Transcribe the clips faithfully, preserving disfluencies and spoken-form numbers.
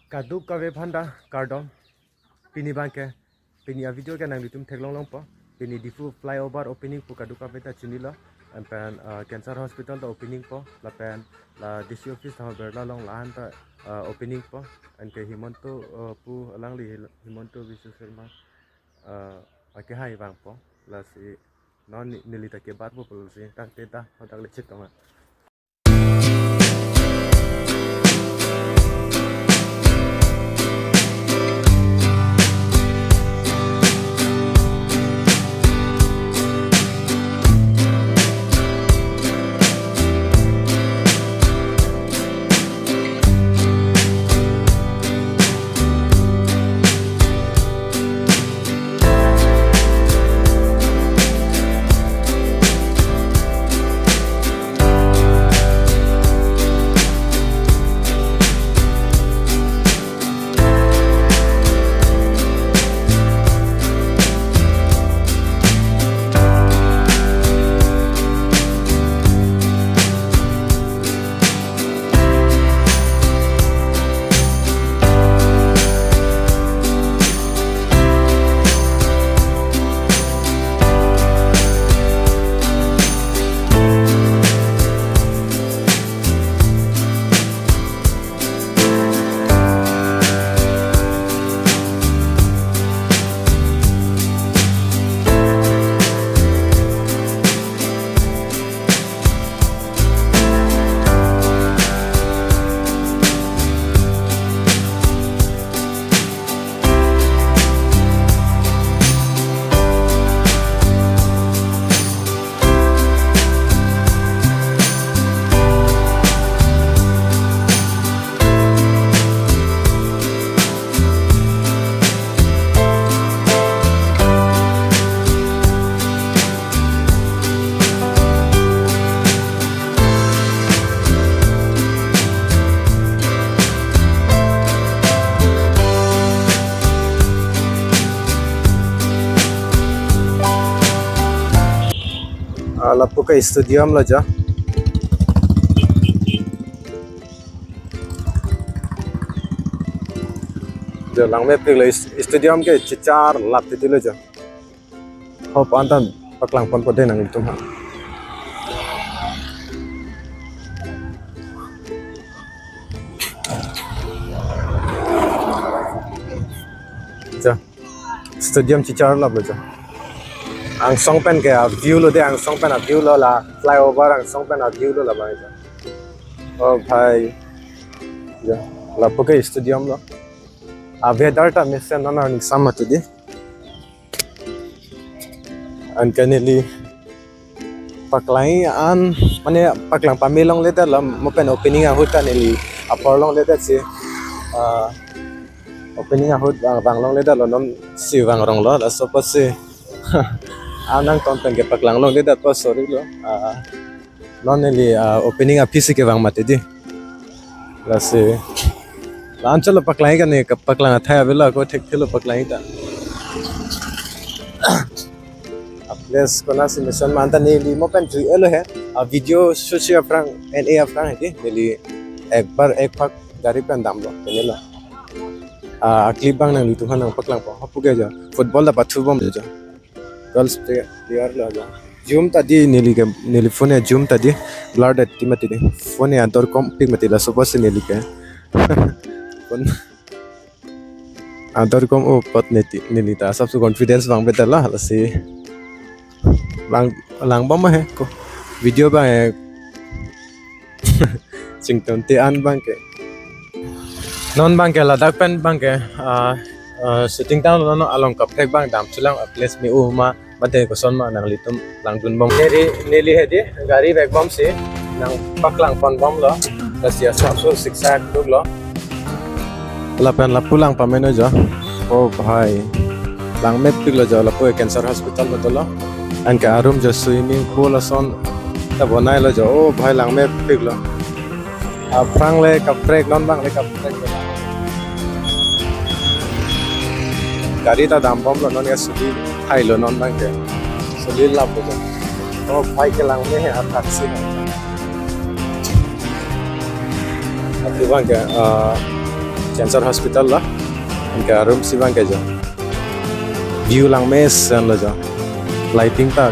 Kadokave aphanta kardom. Pini abangke, pini a-video ke nanglitum theklong longpo. Pini Diphu flyover opening pu kadokave ta chinilo. Lapen, ah, cancer hospital ta opening po. Lapen la D C office Thangaberla along la-an ta, ah, opening po. Anke Himanta, ah, pu alangli Hil-, Himanta Biswa Sarma, ah, akehai vangpo. Lasi non ne-, neli ta kebatpo pulo si. Tangte ta, hadak le chek tong. Ah, lapu ke stadium lo jo. Jo langmepik lo, is-, stadium ke chechar lap titi lo jo. Hop antan paklang ponpo dei nanglitum ha. Jo. Stadium chechar lap lo jo. Angsong pen ke a-view lo dei, angsong pen a-view lo la, flyover angsong pen a-view lo labang jo. Oh bhai. Jo, lapu ke stadium lo. A-weather ta mesen non arni sam mati dei. Anke neli paklang an, mane paklang pame longledetlo, mo pen opening ahut ta neli apor longledet si, ah, opening ahut vang, vang longledetlo, non si vang ronglo, laso apotsi anang ton pen ke paklang longledetpo, sorry lo, ah, non neli, ah, opening aphi si kevang mati dei. Lasi la-an chotlo paklang kan, ne paklang athai avelo, ako thekthelo paklang ta. A-place konatsi mesen ma anta neli mo pen jui-elo he. A-video shoot si aphrang, N A aphrang he dei, neli ekbar ekphak gari pen damlo, penelo. Ah, a-clip abang nanglitum aphan nangpaklangpo. Hapu ke jo, football ta pathu bom jo. Girls player, player lo jo. Zoom ta dei neli ke, neli phone a-zoom ta dei. Blur ta ti mati dei. Phone a-ador kompik mati, laso apotsi neli ke. Phone ador kom apot neti, neli ta asapso confidence vangpetalo, lasi lang, lang bom he ko. Video abang he. Chington te an abang ke. Non abang ke ladak pen abang ke, ah, ah, shooting ta lo, non along kaprek abang dam chulang, a-place me-u ma, mate koson ma nanglitum langdun bom. Neli, neli he dei, gari vek bom si nangpaklang pon bomlo. Lasi asapso siksak duklo. Lapen lapu lang pameno jo. Oh bhai. Langmepik lo jo, lapu cancer hospital lo dolo. Anke a-room jo swimming pool ason ta bonai lo jo. Oh bhai, langmepik lo. Aphrang le kaprek, non abang le kaprek. Gari ta dam bomlo, non ya suli thailo non abang ke. Suli lap jo. Oh bhai, kelang me he athak si. Atu abang ke, ah, Cancer Hospital lo. Anke arum si abang ke jo. View langmesen lo jo. Lighting ta.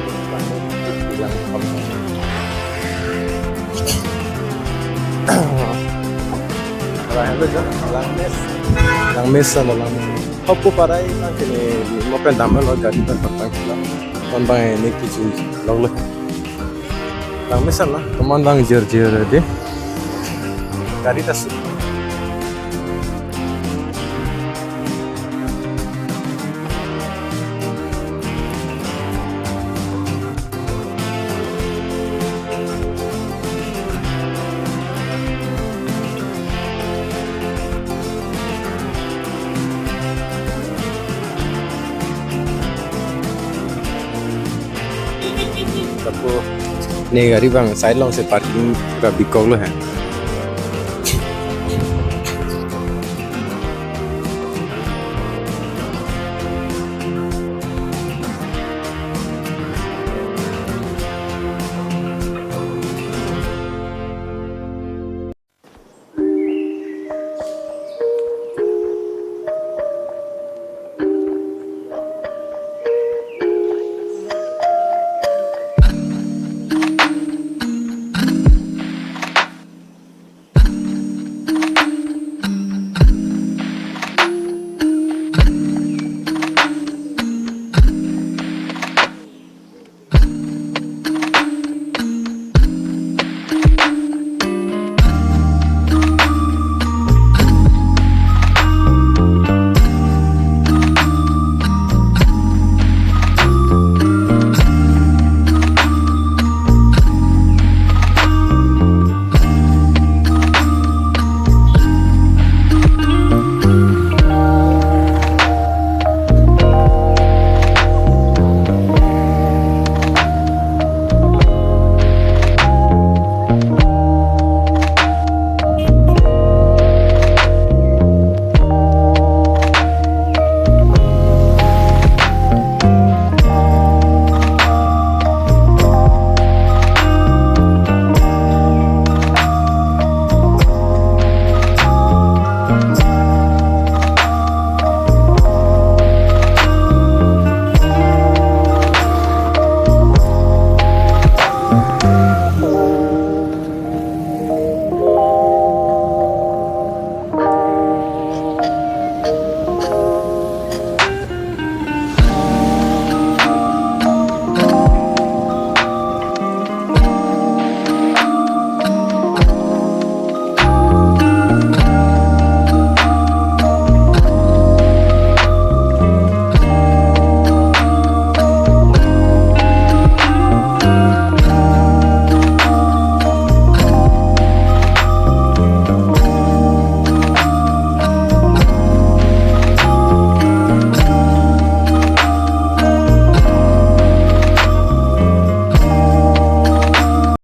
Langmesen lo, langmesen. Hopu parai ta kini mo pen dam lo, gari pen patang kilo. Ton abang ini kichin log lo. Langmesen lo, teman abang jer jer di. Gari ta su. Lapu ne gari abang side along si parking ra bikok lo he.